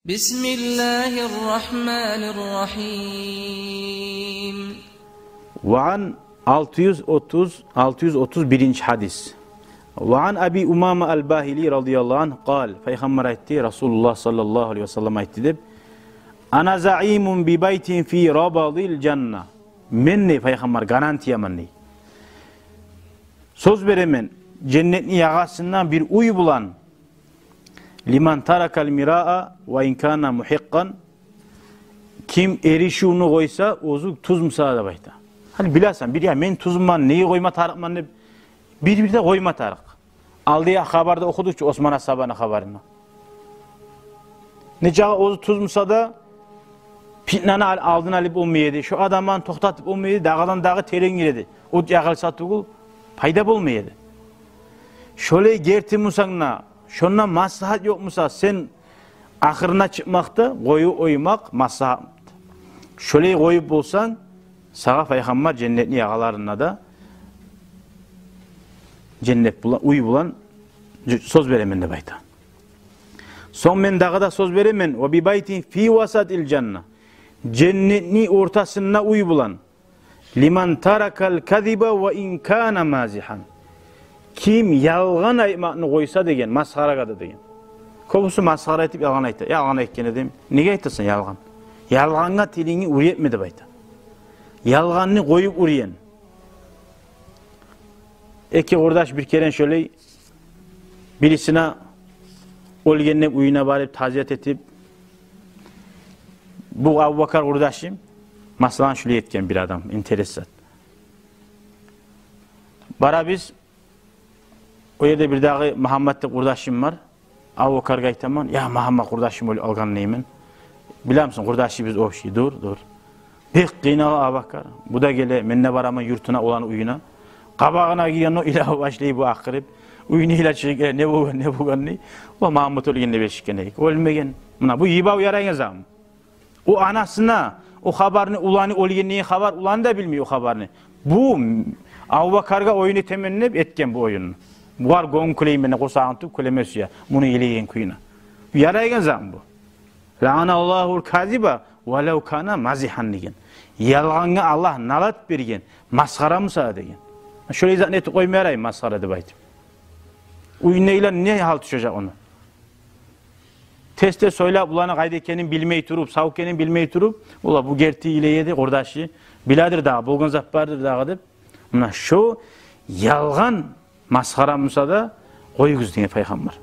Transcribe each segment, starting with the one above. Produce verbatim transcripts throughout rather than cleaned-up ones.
بسم الله الرحمن الرحيم. Ва ан алты юз отуз, алты юз отуз биринчи гьадис. Ва ан Аби Умама аль-Багьили радияллагьу ангьу къал, Пайхаммар айтды, Расулуллагь саллаллагьу алайгьи ва саллам айтды деп: «Ана заимун би байтин фи рабадил жанна». Мен, дей Пайхаммар, гарантияман, дей. Сёз беремен, женнетни ягъасында бир уьй булан. «Лиман таракал мираа ва ин кана мухикъкъан». Ким эришивню къойса, оьзю тюз буса да, деп айта. Гьали биласан, бир, я мен тюзман, неге къойма тарыкъман деп, бир-бирде къойма тарыкъ. Алдагъы хабарда охудукъ чу Осман асгьабаны хабарына. Нечакъы оьзю тюз буса да, питнаны ал-, алдын алып болмай эди. Шо адамланы токътатып болмай эди, дагъыдан-дагъы терен гире эди. От ягъылса тюгюл, пайда болмай эди. Шолай герти бусанг да, шонда маслагьат ёкъ буса, сен ахырына чыкъмакъда къоюп къоймакъ маслагьат. Шолай къоюп болсанг, сагъа Пайхаммар женнетни ягъаларында да женнет булан, уьй булан сёз беремен деп айта. Сонг мен дагъы да сёз беремен, «ва би байтин фи васатил жанна». Женнетни ортасында уьй булан. «Лиман таракал казиба ва ин кана мазигьан». Ким ялгъан айтмакъны къойса деген, масхарагъа да деген. Кёбюсю масхара этип ялгъан айта. Ялгъан айтгъан эдим. Неге айтасан ялгъан? Ялгъангъа тилингни уьйретме деп айта. Ялгъанны къоюп уьйрен. Эки къурдаш бир керен шолай бирисине оьлген деп уьюне барып, тазият этип, бу Абубакар къурдашым, масала, шулай этген бир адам, интерес зат. Барабыз, о ерде бирдагъы Магьаммат деп къурдашым бар. Абубакаргъа айтаман: «Я Магьаммат, къурдашым оьлюп къалгъан», — деймен. Билемисен, къурдашыбыз общий, дюр, дюр. Бек къыйнала Абубакар. Бу да геле, мен де бараман юртуна, оланы уьюне. Къабагъына гиргенде илава башлай бу акъырып. Уьюне илачы геле, не болгъан, не болгъан дей. О Магьаммат оьлген деп эшитген эдик. Оьлмеген. Муна бу йибав ярайгъан заман. О анасына о хабарны, уланы оьлген деген хабар, уланы да билмей о хабарны. Бу Абубакаргъа оюн этемен деп этген бу оюнну. Бугъар гёнгюн кюлеймен, къосагъын тюп кюлеме сюе. Муну илеген кюйюне. Ярайгъан заман бу. «Лаъаналлагьул казиба валав кана мазигьан», — деген. Ялгъангъа Аллагь налат берген, масхара буса да деген. Шолай затны этип къойма ярай, масхара деп айтып. Уьюндегилер не гьал тюшежек ону? Тез-тез сёйлеп, буланы къайда экенин билмей туруп, сав экенин билмей туруп, ола бу герти илей эди, къурдашы, биледир дагъы, болгъан зат бардыр дагъы деп. Муна шо ялгъан масхара буса да къоюгъуз деген Пайхаммар.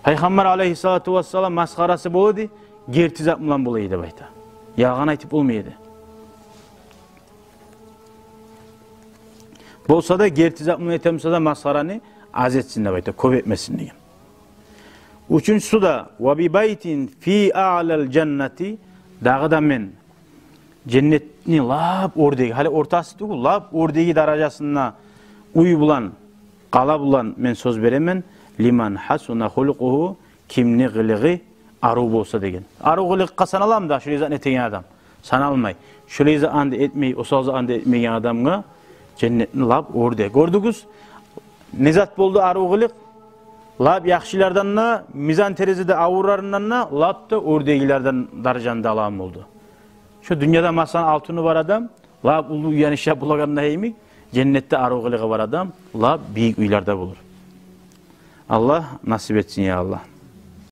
Пайхаммар алайгьиссалату вассалам масхарасы бола эди, герти зат булан бола эди деп айта. Ялгъан айтып болмай эди. Болса да, герти зат булан этем буса да, масхараны аз этсин деп айта, кёп этмесин деген. Уьчюнчюсю де, «ва би байтин фи аълал жаннати», дагъы да мен женнетни лап оьрдеги, гьали ортасы тюгюл, лап оьрдеги даражасында уьй булан, къала булан мен сёз беремен, «лиман хасуна хулукъугьу», кимни къылыгъы арив болса деген. Арив къылыкъгъа саналамы да шолай затны этеген адам? Саналмай. Шолай затны да этмей, осал затны да этмеген адамгъа женнетни лап оьрде. Гёрдюгюз, не зат болду арив къылыкъ? Лап яхшылардан да, мизан терезеде авурларындан да, лап да оьрдегилерден даражаны да алагъан болду. Шо дюньяда, масала, алтыны бар адам лап уллу уьйню ишлеп болагъанда йимик, женнетде арив къылыгъы бар адам лап бийик уьйлерде болур. Аллагь насип этсин, я Аллагь.